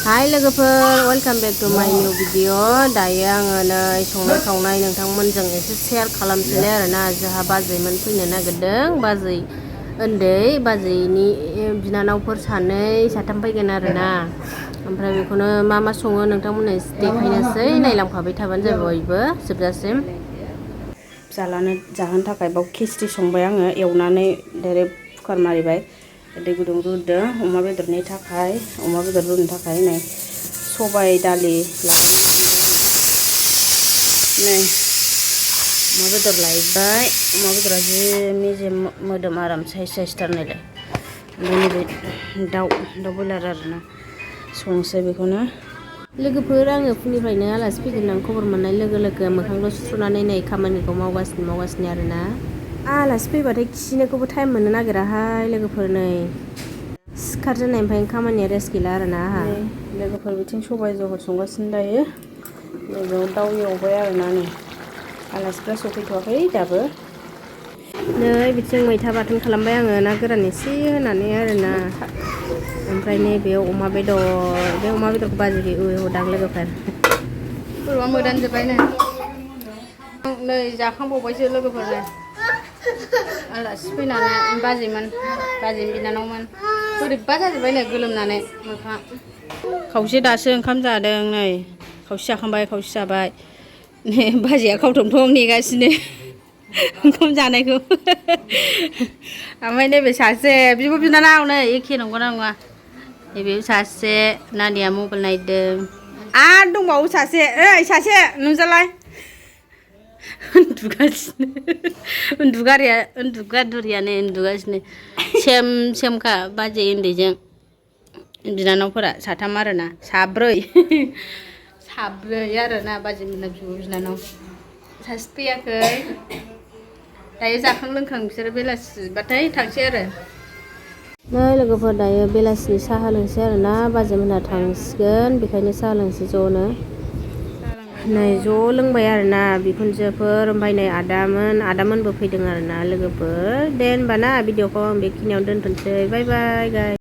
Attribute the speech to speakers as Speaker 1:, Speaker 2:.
Speaker 1: Hai लोगोफोर, welcome back to my new video. दायो आङो नै संनाय खावनाय नोंथांमोनजों एसे शेयार खालामसैलाय आरोना। जोंहा बाजैमोन फैनो नागिरदों। बाजै उन्दै बाजैनि बिनानावफोर सानै साथाम फैगोन आरोना। ओमफ्राय बेखौनो मा सङो नोंथांमोननो देखायनोसै, नायलांफाबाय थाबानो जाबाय बयबो जोबजासिम। फिसालानो जाहोनो थाखाय बाव खिचडि संबाय आङो, एवनानै डाइरेक्ट कुकार मारिबाय। दै गुदुं रुदों अमा बेदरनि थाखाय, अमा बेदर रुनो थाखाय नै सबाय दालि नै अमा बेदर लायबाय। अमा बेदरा जि मेजेम मोदोम आराम साइसथार नायलाय। ओमफ्राय नैबे दाउ बयलार आरोना संसै बेखौनो। लोगोफोर, आङो फुंनिफ्रायनो आलासि फैगोन आं खबर मोननाय लोगो लोगो मोखांल' सुस्र'नानै नै खामानिखौ मावगासिनो आरोना। आलासि फैबाथाय खिनोखौबो टाइम मोननो नागिराहाय लोगोफोर। नै सिखारजेननायनिफ्राय खामानिया रेस्ट गैला आरोना आंहा। लोगोफोर बिथिं सबाय जहल संगासिनो दायो। नैबेयाव दाउ एवबाय आरोना। नै आलासिफ्रा सफैथ'वाखै दाबो। नै बिथिं मैथा बाथोन खालामबाय आङो, ना गोरान एसे होनानै आरोना। ओमफ्राय नैबेयाव अमा बेदर, बे अमा बेदरखौ बाजै एवदां लोगोफोर। बोरैबा मोदानजोब्बाय नै जाखांबावबायसो लोगोफोर। आलासि फैनानै बाजैनि बिनानावमोन बोरैबा जाजोब्बाय नै गोलोमनानै मोखाङा। खावसे दासो ओंखाम जादों, नै खावसे जाखांबाय खावसे जाबाय। नै बाजैया खावथं नेगासिनो ओंखाम जानायखौ। ओमफ्राय नैबे सासे बिब' बिनानाव नै एखे नंगौना नङा। नैबे सासे नानिया मबाइल नायदों आरो दंबावो सासे, ओइ सासे नोंजालाय उन्दुगादुरियानो उन्दुगासिनो। सेमखा बाजै उन्दैजों बिनानावफोरा साथाम आरोना, साब्रै आरोना बाजै मोनना बिब' बिनानाव। सासे फैयाखै दायो, जाखां लोंखां बिसोरो बेलासिबाथाय थांसै आरो। नै लोगोफोर, दायो बेलासिनि साहा लोंसै आरोना। बाजैमोनहा थांसिगोन बेखायनो साहा लोंसै ज'नो। नै ज' लोंबाय आरोना बिखुनजोफोर, ओमफ्राय नै आदामोनबो फैदों आरोना लोगोफोर। दे होनबा ना भिडिअखौ आं बेखिनियावनो दोनथ'नोसै। बाय बाय गाइस।